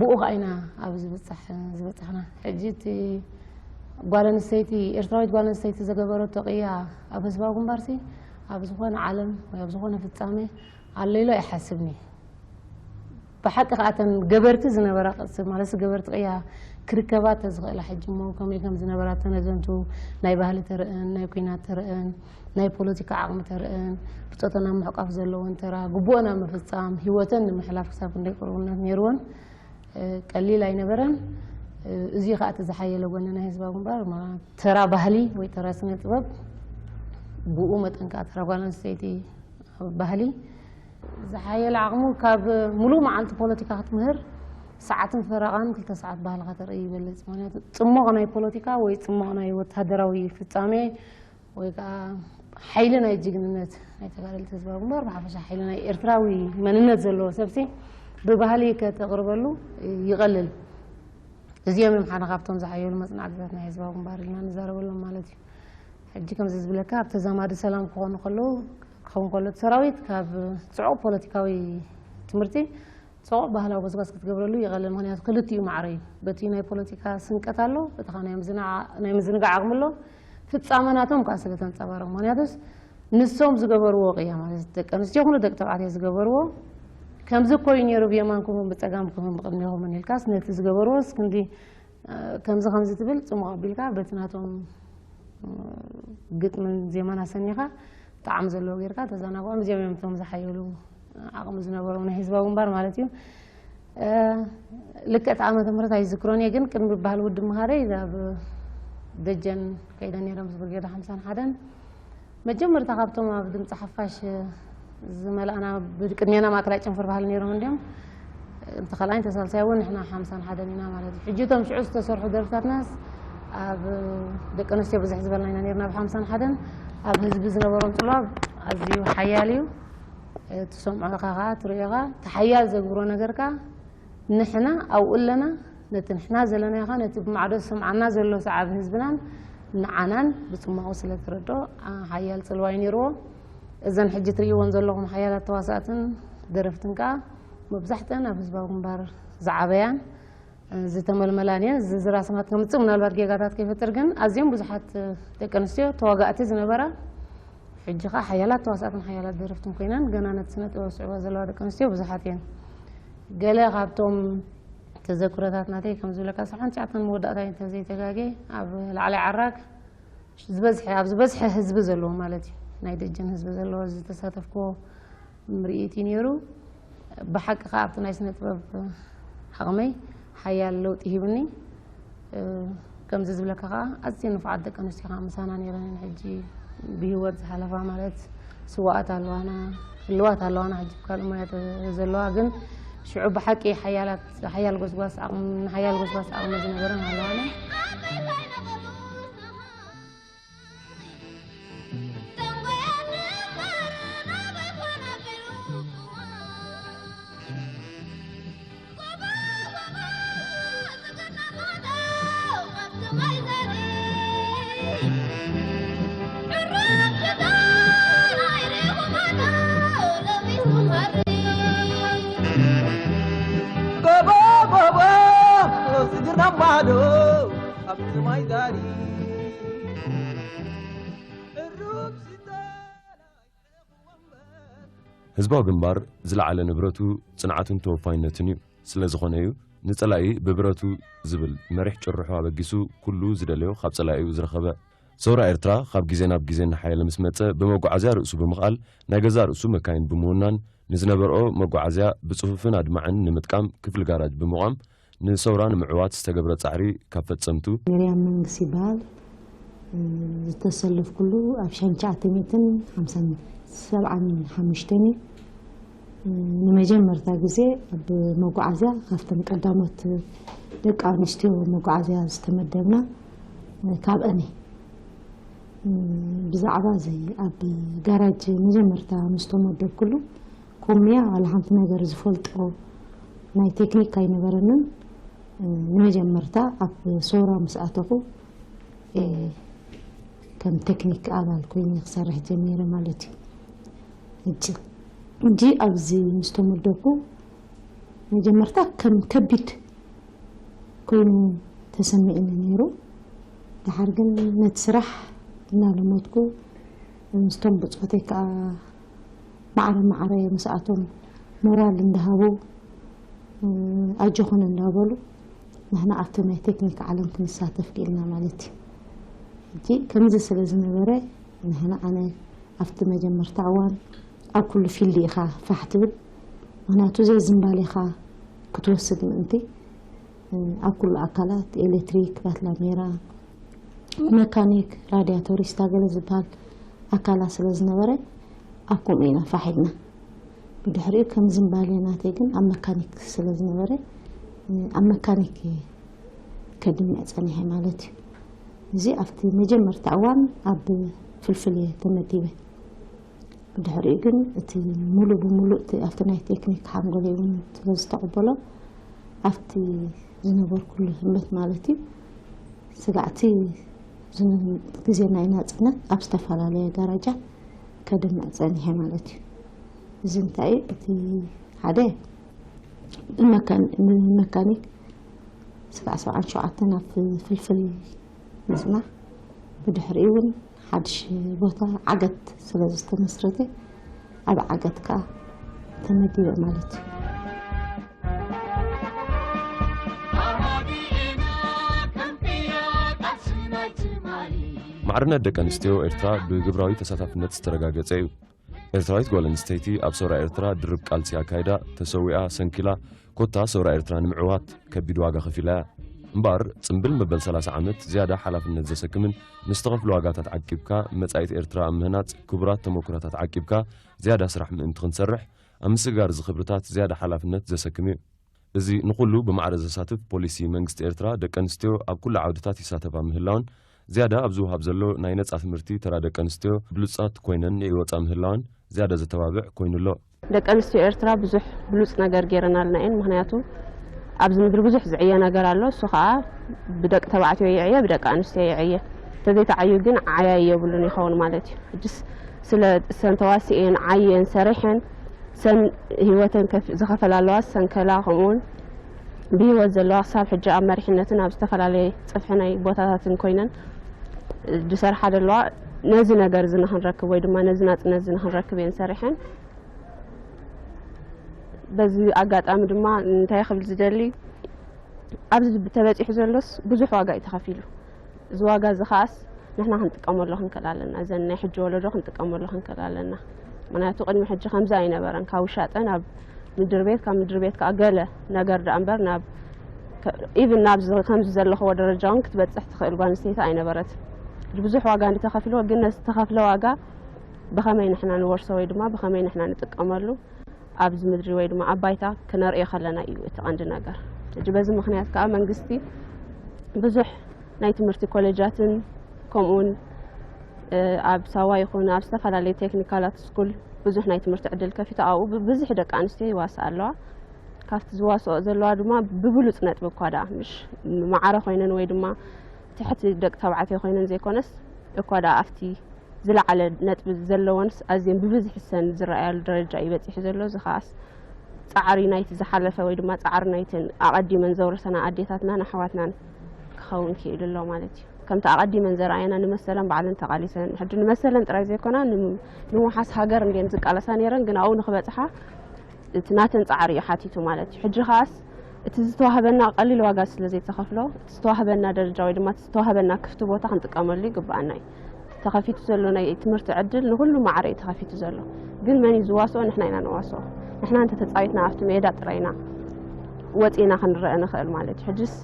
ብኡ ከዓ ኢና ኣብ ዝበፃሕ ዝበፃሕና። ሕጂ እቲ ጓል ኣንስተይቲ ኤርትራዊት ጓል ኣንስተይቲ ዝገበረቶ ቅያ ኣብ ህዝባዊ ግንባር ሲ ኣብ ዝኾነ ዓለም ወይ ኣብ ዝኾነ ፍጻሜ ኣሎ ኢሉ ኣይሓስብን እዩ። ብሓቂ ከዓ እተን ገበርቲ ዝነበራ ቅርሲ ማለት ገበርቲ ቅያ ክርከባ ተዝኽእላ ሕጂ እሞ ከመይ ከም ዝነበራ ተነዘንቱ ናይ ባህሊ ተርእን ናይ ኩናት ተርእን ናይ ፖለቲካ ዓቕሚ ተርእን ብፆተን ኣብ ምሕቋፍ ዘለወን ተራ ግቡኦን ኣብ ምፍፃም ህይወተን ንምሕላፍ ክሳብ ክንደይ ቅርብነት ነይርወን ቀሊል ኣይነበረን። እዚ ከዓ እቲ ዝሓየለ ጎኒ ናይ ህዝባዊ ግንባር ተራ ባህሊ ወይ ተራ ስነ ጥበብ ብኡ መጠን ከዓ ተራ ጓል ኣንስተይቲ ባህሊ ዝሓየለ ዓቕሙ ካብ ሙሉእ መዓልቲ ፖለቲካ ክትምህር ሰዓትን ፈረቓን ክልተ ሰዓት ባህልኻ ተርኢ ይበልፅ። ምክንያቱ ፅሞቕ ናይ ፖለቲካ ወይ ፅሞቕ ናይ ወታደራዊ ፍፃሜ ወይ ከዓ ሓይሊ ናይ ጅግንነት ናይ ተጋደልቲ ህዝባዊ ግንባር ብሓፈሻ ሓይሊ ናይ ኤርትራዊ መንነት ዘለዎ ሰብሲ ብባህሊ ከተቕርበሉ ይቐልል። እዚኦም እዮም ሓደ ካብቶም ዝሓየሉ መፅናዕትታት ናይ ህዝባዊ ግንባር ኢልና ንዛረበሎም ማለት እዩ። ሕጂ ከምዚ ዝብለካ ኣብ ተዛማዲ ሰላም ክኾኑ ከለዉ ክኸውን ከሎ እቲ ሰራዊት ካብ ፅዑቕ ፖለቲካዊ ትምህርቲ ፅዑቕ ባህላዊ ጎስጓስ ክትገብረሉ ይቐልል። ምክንያቱ ክልቲኡ ማዕረ እዩ። በቲ ናይ ፖለቲካ ስንቀት ኣሎ፣ በቲ ከዓ ናይ ምዝንዓ- ናይ ምዝንጋዕ ዓቕሚ ኣሎ። ፍፃመ ናቶም ከዓ ስለ ተንፀባረቕ ምክንያቱስ ንሶም ዝገበርዎ ቅያ ማለት ደቂ ኣንስትዮ ይኹኑ ደቂ ተባዕትዮ ዝገበርዎ ከምዚ እኮ እዩ ነይሩ ብየማንኩምን ብፀጋምኩምን ብቅድሜኹምን ኢልካስ ነቲ ዝገበርዎስ ክንዲ ከምዚ ከምዚ ትብል ፅሙቕ ኣቢልካ በቲ ናቶም ግጥምን ዜማን ኣሰኒኻ ጣዕሚ ዘለዎ ጌርካ ተዘናግዖም። እዚኦም እዮም እቶም ዝሓየሉ ዓቕሚ ዝነበሮም ናይ ህዝባዊ ግንባር ማለት እዩ። ልክዕቲ ዓመተ ምህረት ኣይዝክሮን እየ፣ ግን ቅድሚ ባህሊ ውድብ ምኻደይ ኣብ ደጀን ከይደ ነይረ ምስ ብርጌድ ሓምሳን ሓደን መጀመርታ ካብቶም ኣብ ድምፂ ሓፋሽ ዝመልኣና ብቅድሜና ማእከላይ ጨንፈር ባህሊ ነይሮም እንዲዮም። እንተ ካልኣይ እንተ ሳልሳይ እውን ንሕና ሓምሳን ሓደን ኢና ማለት እዩ። ሕጂ እቶም ሽዑ ዝተሰርሑ ደርፍታትናስ ኣብ ደቂ ኣንስትዮ ብዝሕ ዝበልና ኢና ነርና ኣብ ሓምሳን ሓደን። ኣብ ህዝቢ ዝነበሮም ፅልዋ ኣዝዩ ሓያል እዩ። ትሰምዖ ኢኻ ከዓ ትርእዮ ኢኻ። እቲ ሓያል ዘግብሮ ነገር ከዓ ንሕና ኣብኡ ኣለና፣ ነቲ ንሕና ዘለናዮ ኸኣ ነቲ ብማዕዶ ዝሰምዓና ዘሎ ሰዓቢ ህዝብናን ንዓናን ብጽማቑ ስለ እተረድኦ፣ ሓያል ጽልዋ እዩ ነይርዎ። እዘን ሕጂ ትርእይወን ዘለኹም ሓያላት ተዋሳእትን ደረፍትን ከኣ መብዛሕትአን ኣብ ህዝባዊ ግንባር ዝዓበያን ዝተመልመላን እየን። ዝርዝር ኣስማት ከምጽእ ምናልባት ጌጋታት ከይፈጥር ግን ኣዝዮም ብዙሓት ደቂ ኣንስትዮ ተዋጋእቲ ዝነበራ ሕጂ ኸዓ ሓያላት ተዋሳእትን ሓያላት ደረፍትን ኮይነን ገና ነቲ ስነ ጥበብ ዝስዕባ ዘለዋ ደቂ ኣንስትዮ ብዙሓት እየን። ገለ ካብቶም ተዘክሮታት ናተይ ከም ዝብለካ፣ ሰብዓን ትሽዓተን መወዳእታ እዩ እንተዘይተጋጌ ኣብ ላዕላይ ዓራግ ዝበዝሐ፣ ኣብ ዝበዝሐ ህዝቢ ዘለዎ ማለት እዩ፣ ናይ ደጀን ህዝቢ ዘለዎ ዝተሳተፍክዎ ምርኢት እዩ ነይሩ። ብሓቂ ከኣ ኣብቲ ናይ ስነ ጥበብ ዓቕመይ ሓያል ለውጢ ሂብኒ። እ፣ ከምዚ ዝብለካ ከኣ ኣዝየን ንፉዓት ደቂ ኣንስትዮ ከኣ ምሳና ነይረን፣ ሕጂ ብህይወት ዝሓለፋ ማለት ስዋኣት ኣለዋና፣ ህልዋት ኣለዋና፣ ሕጂ ካልእ ሞያ ተ-፣ ዘለዋ ግን ሽዑ ብሓቂ ሓያላት፣ ሓያል ጎስጓስ ዓቕሚ፣ ሓያል ጎስጓስ ዓቕሚ ዝነበረን ኣለዋና። ጎቦ ጎቦ ስግርና ማዶ ኣብቲ ማይ ዛሪ እሩብ ሽታ ህዝባዊ ግንባር ዝለዓለ ንብረቱ ጽንዓቱን ተወፋይነቱን እዩ። ስለ ዝኾነ እዩ ንጸላኢ ብብረቱ ዝብል መሪሕ ጭርሖ ኣበጊሱ ኩሉ ዝደለዮ ካብ ጸላኢኡ ዝረኸበ። ሰውራ ኤርትራ ካብ ግዜ ናብ ግዜ እናሓየለ ምስ መጸ ብመጓዓዝያ ርእሱ ብምኽኣል ናይ ገዛእ ርእሱ መካይን ብምውናን ንዝነበርኦ መጓዓዝያ ብጽፉፍን ኣድማዕን ንምጥቃም ክፍሊ ጋራጅ ብምቋም ንሰውራ ንምዕዋት ዝተገብረ ጻዕሪ ካብ ፈጸምቱ መርያም መንግስ ይበሃል። ዝተሰለፍኩሉ ኣብ ሸንቻ ኣተሜትን ሓምሳን ሰብዓን ሓሙሽተን እዩ። ንመጀመርታ ግዜ ኣብ መጓዓዝያ ካብተን ቀዳሞት ደቂ ኣንስትዮ መጓዓዝያ ዝተመደብና ካብአን እየ። ብዛዕባ እዚ ኣብ ጋራጅ መጀመርታ ምስ ተመደብኩሉ ኮምያ ዋላ ሓንቲ ነገር ዝፈልጦ ናይ ቴክኒክ ኣይነበረንን። ንመጀመርታ ኣብ ሰውራ ምስ ኣተኹ ከም ቴክኒክ ኣባል ኮይነ ክሰርሕ ጀሚረ ማለት እዩ። ሕጂ ሕጂ ኣብዚ ምስ ተመደብኩ መጀመርታ ከም ከቢድ ኮይኑ ተሰሚዕኒ ነይሩ። ድሓር ግን ነቲ ስራሕ እናለመድኩ ምስቶም ብጾተይ ከዓ ማዕረ ማዕረ ምስኣቶም ሞራል እንዳሃቡ ኣጆኹን እንዳበሉ ንሕና ኣብቲ ናይ ቴክኒክ ዓለም ክንሳተፍ ክኢልና ማለት እዩ። ሕጂ ከምዚ ስለ ዝነበረ ንሕና ኣነ ኣብቲ መጀመርታ እዋን ኣብ ኩሉ ፊልድ ኢኻ ፋሕ ትብል፣ ምክንያቱ ዘዝምባሌኻ ክትወስድ ምእንቲ ኣብ ኩሉ ኣካላት ኤሌክትሪክ፣ ባትላሜራ፣ መካኒክ፣ ራድያቶሪስታ ገለ ዝበሃል ኣካላት ስለ ዝነበረ ኣብ ከምኡ ኢና ፋሕ ኢልና። ብድሕሪኡ ከም ዝምባሌ ናተይ ግን ኣብ መካኒክ ስለ ዝነበረ ኣብ መካኒክ ከድምዕ ጸኒሐ ማለት እዩ። እዚ ኣብቲ መጀመርታ እዋን ኣብ ፍልፍል እየ ተመዲበ። ብድሕሪኡ ግን እቲ ሙሉእ ብሙሉእ እቲ ኣብቲ ናይ ቴክኒክ ሓንጎለይ እውን ስለ ዝተቐበሎ ኣብቲ ዝነበርኩሉ ህልመት ማለት እዩ ስጋዕቲ ግዜ ናይ ናፅነት ኣብ ዝተፈላለየ ጋራጃት ከድምዕ ፀኒሐ ማለት እዩ። እዚ እንታይ እዩ? እቲ ሓደ ብመካኒክ ስጋዕ ሰብዓን ሸውዓተን ኣብ ፍልፍል ምፅናሕ ብድሕሪኡ እውን ሓድሽ ቦታ ዓገት ስለ ዝተመስረተ ኣብ ዓገት ከዓ ተመዲበ ማለት እዩ። ማዕርነት ደቂ ኣንስትዮ ኤርትራ ብግብራዊ ተሳታፍነት ዝተረጋገጸ እዩ። ኤርትራዊት ጓል ኣንስተይቲ ኣብ ሰውራ ኤርትራ ድርብ ቃልሲ ኣካይዳ፣ ተሰዊኣ፣ ሰንኪላ፣ ኮታ ሰውራ ኤርትራ ንምዕዋት ከቢድ ዋጋ ከፊላ እያ። እምበኣር ጽምብል መበል ሰላሳ ዓመት ዝያዳ ሓላፍነት ዘሰክምን ንዝተኸፍሉ ዋጋታት ዓቂብካ መጻኢት ኤርትራ ኣብ ምህናጽ ክቡራት ተመኩሮታት ዓቂብካ ዝያዳ ስራሕ ምእንቲ ክንሰርሕ ኣብ ምስግጋር እዚ ክብርታት ዝያዳ ሓላፍነት ዘሰክም እዩ። እዚ ንኹሉ ብማዕረ ዘሳትፍ ፖሊሲ መንግስቲ ኤርትራ ደቂ ኣንስትዮ ኣብ ኩሉ ዓውድታት ይሳተፋ ምህላወን ዝያዳ ኣብዚ ውሃብ ዘሎ ናይ ነጻ ትምህርቲ ተራ ደቂ ኣንስትዮ ብሉጻት ኮይነን ይወጻ ምህላወን ዝያዳ ዘተባብዕ ኮይኑ ኣሎ። ደቂ ኣንስትዮ ኤርትራ ብዙሕ ብሉጽ ነገር ጌረናልና እየን። ምኽንያቱ ኣብዚ ምድሪ ብዙሕ ዝዕየ ነገር ኣሎ። እሱ ኸኣ ብደቂ ተባዕትዮ ይዕየ፣ ብደቂ ኣንስትዮ ይዕየ። እንተዘይተዓዩ ግን ዓያይ የብሉን ይኸውን ማለት እዩ። ሕጅስ ስለ እሰን ተዋሲኤን ዓየን ሰሪሐን ሰን ህይወተን ከፍ- ዝኸፈላ ኣለዋ፣ ዝሰንከላ ከምኡውን ብህይወት ዘለዋ ክሳብ ሕጂ ኣብ መሪሕነትን ኣብ ዝተፈላለየ ጽፍሒ ናይ ቦታታትን ኮይነን ዝሰርሓ ዘለዋ ነዚ ነገር እዚ ንክንረክብ ወይ ድማ ነዚ ናጽነት እዚ ንክንረክብ እየን ሰሪሐን። በዚ ኣጋጣሚ ድማ እንታይ ክብል ዝደሊ፣ ኣብዚ ተበጺሑ ዘሎስ ብዙሕ ዋጋ እዩ ተኸፊሉ። እዚ ዋጋ እዚ ከኣስ ንሕና ክንጥቀመሉ ክንክእል ኣለና። እዘን ናይ ሕጂ ወለዶ ክንጥቀመሉ ክንክእል ኣለና። ምክንያቱ ቅድሚ ሕጂ ከምዚ ኣይነበረን። ካብ ውሻጠ ናብ ምድሪ ቤት፣ ካብ ምድሪ ቤት ከዓ ገለ ነገር ደኣ እምበር ናብ ኢቭን ናብዚ ከምዚ ዘለኽዎ ደረጃ እውን ክትበጽሕ ትኽእል ጓል ኣንስተይቲ ኣይነበረትን። ብዙሕ ዋጋ እንተኸፊልዎ ግን ነዚ ዝተኸፍለ ዋጋ ብኸመይ ንሕና ንወርሶ ወይ ድማ ብኸመይ ንሕና ንጥቀመሉ ኣብዚ ምድሪ ወይ ድማ ኣብ ባይታ ክነርእዮ ከለና እዩ እቲ ቀንዲ ነገር። ሕጂ በዚ ምኽንያት ከዓ መንግስቲ ብዙሕ ናይ ትምህርቲ ኮሌጃትን ከምኡውን ኣብ ሳዋ ይኹን ኣብ ዝተፈላለዩ ቴክኒካላት ስኩል ብዙሕ ናይ ትምህርቲ ዕድል ከፊቱ ኣብኡ ብብዝሒ ደቂ ኣንስትዮ ይዋስኣ ኣለዋ። ካብቲ ዝዋስኦ ዘለዋ ድማ ብብሉፅ ነጥቢ እኳ ደኣ ምሽ ማዕረ ኮይነን ወይ ድማ ትሕቲ ደቂ ተባዕትዮ ኮይነን ዘይኮነስ እኳ ደኣ ኣብቲ ዝለዓለ ነጥቢ ዘለወንስ ኣዝየን ብብዝሒ ሰን ዝረኣያሉ ደረጃ እዩ በፂሑ ዘሎ። እዚ ከዓስ ፃዕሪ ናይቲ ዝሓለፈ ወይ ድማ ፃዕሪ ናይተን ኣቐዲመን ዘውረሰና ኣዴታትናን ኣሕዋትናን ክኸውን ክኢሉ ኣሎ ማለት እዩ። ከምቲ ኣቐዲመን ዘረኣየና ንመሰለን ባዕለን ተቓሊሰን ሕጂ ንመሰለን ጥራይ ዘይኮና ንምውሓስ ሃገር እንድየን ዝቃለሳ ነይረን፣ ግን ኣብኡ ንክበፅሓ እቲ ናተን ፃዕሪ እዩ ሓቲቱ ማለት እዩ። ሕጂ ከዓስ እቲ ዝተዋህበና ቀሊል ዋጋ ስለ ዘይተኸፍሎ እቲ ዝተዋህበና ደረጃ ወይ ድማ እቲ ዝተዋህበና ክፍቲ ቦታ ክንጥቀመሉ ይግባኣና እዩ። ተኸፊቱ ዘሎ ናይ ትምህርቲ ዕድል ንኹሉ ማዕረ እዩ ተኸፊቱ ዘሎ። ግን መን እዩ ዝዋስኦ? ንሕና ኢና ንዋስኦ። ንሕና እንተተፃዊትና ኣብቲ ሜዳ ጥራይ ኢና ወፂና ክንረአ ንኽእል ማለት እዩ። ሕጅስ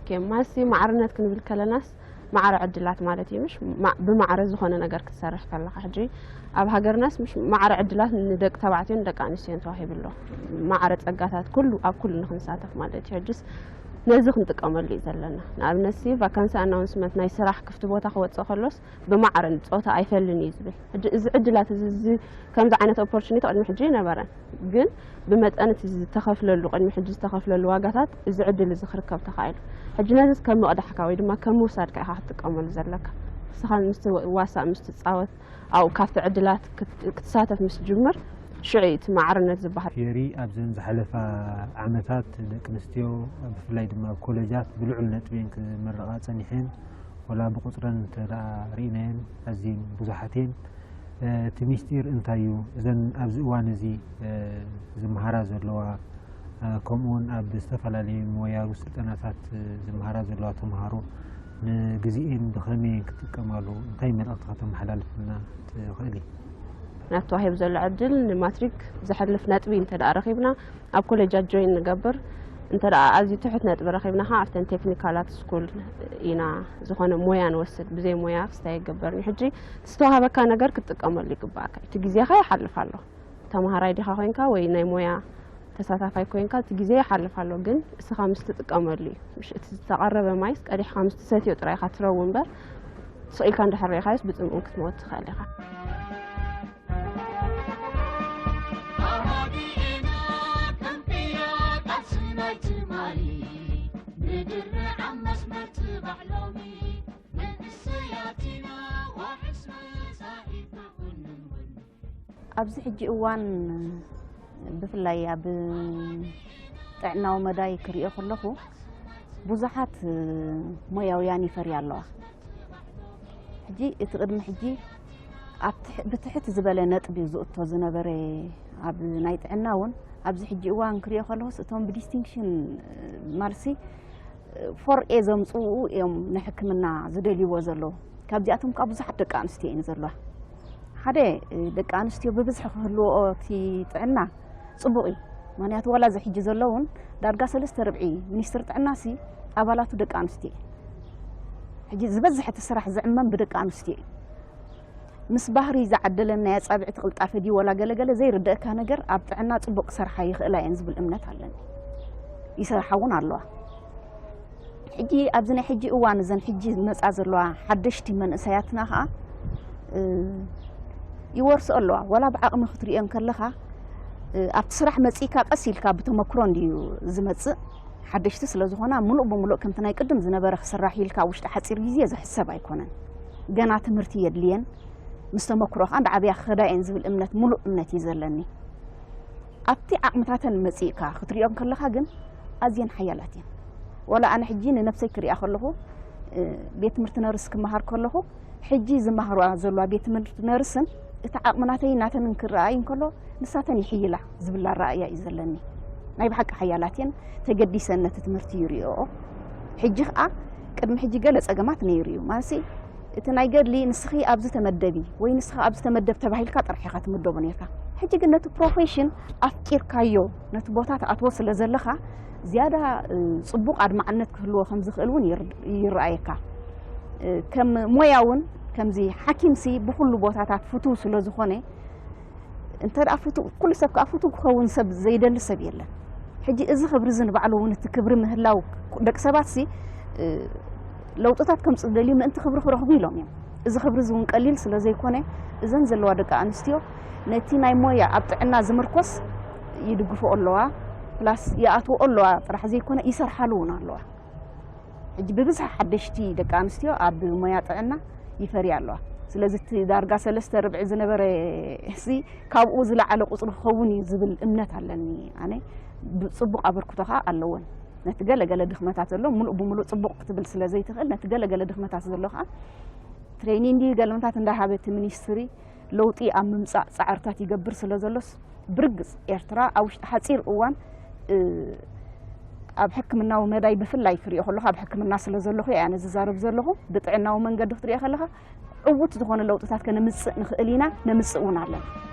ኬማሲ ማዕርነት ክንብል ከለናስ ማዕረ ዕድላት ማለት እዩ። ምሽ ብማዕረ ዝኾነ ነገር ክትሰርሕ ከለኻ ሕጂ ኣብ ሃገርናስ ምሽ ማዕረ ዕድላት ንደቂ ተባዕትዮን ደቂ ኣንስትዮን ተዋሂቡ ኣሎ። ማዕረ ጸጋታት ኩሉ ኣብ ኩሉ ንክንሳተፍ ማለት እዩ። ሕጅስ ነዚ ክንጥቀመሉ እዩ ዘለና። ንኣብነት ሲ ቫካንሲ ኣናውንስመንት ናይ ስራሕ ክፍቲ ቦታ ክወፅእ ከሎስ ብማዕረ ጾታ ኣይፈልን እዩ ዝብል። ሕጂ እዚ ዕድላት እዚ ከምዚ ዓይነት ኦፖርቹኒቲ ቅድሚ ሕጂ ይነበረን፣ ግን ብመጠን እቲ ዝተኸፍለሉ ቅድሚ ሕጂ ዝተኸፍለሉ ዋጋታት እዚ ዕድል እዚ ክርከብ ተኻኢሉ። ሕጂ ነዚ ከም ምቕዳሕካ ወይ ድማ ከም ምውሳድካ ኢኻ ክትጥቀመሉ ዘለካ። ንስኻ ምስ ዋሳእ ምስ ትጻወት ኣብኡ ካብቲ ዕድላት ክትሳተፍ ምስ ጅምር ሽዑ እቲ ማዕርነት ዝበሃል። ፊዮሪ ኣብዘን ዝሓለፋ ዓመታት ደቂ ኣንስትዮ ብፍላይ ድማ ኣብ ኮሌጃት ብልዑል ነጥቢ እየን ክምረቓ ጸኒሐን። ወላ ብቁጽረን እንተ ደኣ ርኢናየን ኣዝየን ብዙሓት እየን። እቲ ሚስጢር እንታይ እዩ? እዘን ኣብዚ እዋን እዚ ዝመሃራ ዘለዋ ከምኡ እውን ኣብ ዝተፈላለዩ ሞያዊ ስልጠናታት ዝመሃራ ዘለዋ ተምሃሮ ንግዜኤን ብኸመይ እየን ክጥቀማሉ? እንታይ መልእኽቲ ከተመሓላልፍልና ትኽእሊ? ናቱ ተዋሂቡ ዘሎ ዕድል ንማትሪክ ዘሕልፍ ነጥቢ እንተ ደኣ ረኺብና ኣብ ኮሌጃት ጆይን ንገብር። እንተ ደኣ ኣዝዩ ትሑት ነጥቢ ረኺብና ከዓ ኣብተን ቴክኒካላት ስኩል ኢና ዝኾነ ሞያ ንወስድ። ብዘይ ሞያ ክስታይ ኣይገብርን እዩ። ሕጂ ዝተዋሃበካ ነገር ክትጥቀመሉ ይግባኣካ። እቲ ግዜኻ ይሓልፍ ኣሎ። ተምሃራይ ዲኻ ኮይንካ ወይ ናይ ሞያ ተሳታፋይ ኮይንካ እቲ ግዜ ይሓልፍ ኣሎ፣ ግን እስኻ ምስ ትጥቀመሉ እዩ። ምሽ እቲ ዝተቐረበ ማይስ ቀዲሕካ ምስ ትሰትዮ ጥራይ ኢኻ ትረዊ እምበር ስቕ ኢልካ እንድሕር ርኢኻዮስ ብጽምእን ክትመወት ትኽእል ኢኻ። ኣብዚ ሕጂ እዋን ብፍላይ ኣብ ጥዕናዊ መዳይ ክሪኦ ከለኹ ብዙሓት ሞያውያን ይፈርያ ኣለዋ። ሕጂ እቲ ቅድሚ ሕጂ ኣብ ትሕ- ብትሕት ዝበለ ነጥቢ ዝእቶ ዝነበረ ኣብ ናይ ጥዕና እውን ኣብዚ ሕጂ እዋን ክሪኦ ከለኹስ እቶም ብዲስቲንክሽን ማልሲ ፎር ኤ ዘምፅኡ እዮም ንሕክምና ዝደልይዎ ዘለዉ። ካብዚኣቶም ከዓ ብዙሓት ደቂ ኣንስትዮ እየን ዘለዋ። ሓደ ደቂ ኣንስትዮ ብብዝሒ ክህልዎ እቲ ጥዕና ፅቡቕ እዩ። ምክንያቱ ዋላ እዚ ሕጂ ዘለውን ዳርጋ ሰለስተ ርብዒ ሚኒስትር ጥዕና ሲ ኣባላቱ ደቂ ኣንስትዮ እየን። ሕጂ ዝበዝሐ እቲ ስራሕ ዝዕመም ብደቂ ኣንስትዮ እዩ። ምስ ባህሪ ዝዓደለን ናይ ኣጻብዕቲ ቅልጣፈ ድዩ ወላ ገለገለ ዘይርደእካ ነገር ኣብ ጥዕና ጽቡቕ ክሰርሓ ይኽእላ እየን ዝብል እምነት ኣለኒ። ይሰርሓ እውን ኣለዋ። ሕጂ ኣብዚ ናይ ሕጂ እዋን እዘን ሕጂ ዝመጻ ዘለዋ ሓደሽቲ መንእሰያትና ኸኣ ይወርስኦ ኣለዋ። ወላ ብዓቕሚ ክትሪኦ እንከለኻ ኣብቲ ስራሕ መጺእካ ቀስ ኢልካ ብተመክሮ እንድዩ ዝመጽእ። ሓደሽቲ ስለ ዝኾና ምሉእ ብምሉእ ከምቲ ናይ ቅድም ዝነበረ ክስራሕ ኢልካ ኣብ ውሽጢ ሓጺር ግዜ ዝሕሰብ ኣይኮነን። ገና ትምህርቲ የድልየን። ምስ ተመክሮ ከኣ እንዳዓብያ ክኸዳ እየን ዝብል እምነት፣ ምሉእ እምነት እዩ ዘለኒ። ኣብቲ ዓቕምታተን መጺእካ ክትሪኦ እንከለኻ ግን ኣዝየን ሓያላት እየን። ወላ ኣነ ሕጂ ንነብሰይ ክሪኣ ከለኹ ቤት ትምህርቲ ነርስ ክመሃር ከለኹ ሕጂ ዝማሃራ ዘለዋ ቤት ትምህርቲ ነርስን እቲ ዓቕሚ ናተይ ናተንን ክረኣይ እንከሎ ንሳተን ይሕይላ ዝብል ኣረኣእያ እዩ ዘለኒ። ናይ ብሓቂ ሓያላት እየን፣ ተገዲሰን ነቲ ትምህርቲ ይርእዮኦ። ሕጂ ኸኣ ቅድሚ ሕጂ ገለ ጸገማት ነይሩ እዩ። ማለትሲ እቲ ናይ ገድሊ ንስኺ ኣብዚ ተመደቢ ወይ ንስኻ ኣብዚ ተመደብ ተባሂልካ ጥራሕ ኢኻ ትምደቦ ነርካ። ሕጂ ግን ነቲ ፕሮፌሽን ኣፍቂርካዮ ነቲ ቦታ ትኣትዎ ስለ ዘለኻ ዝያዳ ጽቡቕ ኣድማዕነት ክህልዎ ከም ዝኽእል እውን ይረኣየካ። ከም ሞያ እውን ከምዚ ሓኪምሲ ብኩሉ ቦታታት ፍቱው ስለ ዝኾነ እንተ ደኣ ፍቱው ኩሉ ሰብ ከዓ ፍቱው ክኸውን ሰብ ዘይደሊ ሰብ የለን። ሕጂ እዚ ክብሪ እዚ ንባዕሉ እውን እቲ ክብሪ ምህላው ደቂ ሰባት ሲ ለውጥታት ከምፅ ደልዩ ምእንቲ ክብሪ ክረኽቡ ኢሎም እዮም። እዚ ክብሪ እዚ እውን ቀሊል ስለ ዘይኮነ እዘን ዘለዋ ደቂ ኣንስትዮ ነቲ ናይ ሞያ ኣብ ጥዕና ዝምርኮስ ይድግፍኦ ኣለዋ፣ ፕላስ ይኣትወኦ ኣለዋ ጥራሕ ዘይኮነ ይሰርሓሉ እውን ኣለዋ። ሕጂ ብብዝሒ ሓደሽቲ ደቂ ኣንስትዮ ኣብ ሞያ ጥዕና ይፈርያ ኣለዋ። ስለዚ እቲ ዳርጋ ሰለስተ ርብዒ ዝነበረ ሲ ካብኡ ዝለዓለ ቁፅሪ ክኸውን እዩ ዝብል እምነት ኣለኒ። ኣነ ጽቡቕ ኣበርክቶ ከዓ ኣለወን። ነቲ ገለ ገለ ድኽመታት ዘሎ ሙሉእ ብሙሉእ ጽቡቕ ክትብል ስለ ዘይትኽእል ነቲ ገለ ገለ ድኽመታት ዘሎ ከዓ ትሬኒንግ ገለመታት እንዳሃበ እቲ ሚኒስትሪ ለውጢ ኣብ ምምጻእ ጻዕርታት ይገብር ስለ ዘሎስ ብርግጽ ኤርትራ ኣብ ውሽጢ ሓጺር እዋን ኣብ ሕክምናዊ መዳይ ብፍላይ ክሪኦ ከለኹ ኣብ ሕክምና ስለ ዘለኹ እየ ኣነ ዝዛረብ ዘለኹ። ብጥዕናዊ መንገዲ ክትሪኦ ከለኻ ዕዉት ዝኾነ ለውጥታት ከነምጽእ ንኽእል ኢና፣ ነምጽእ እውን ኣለና።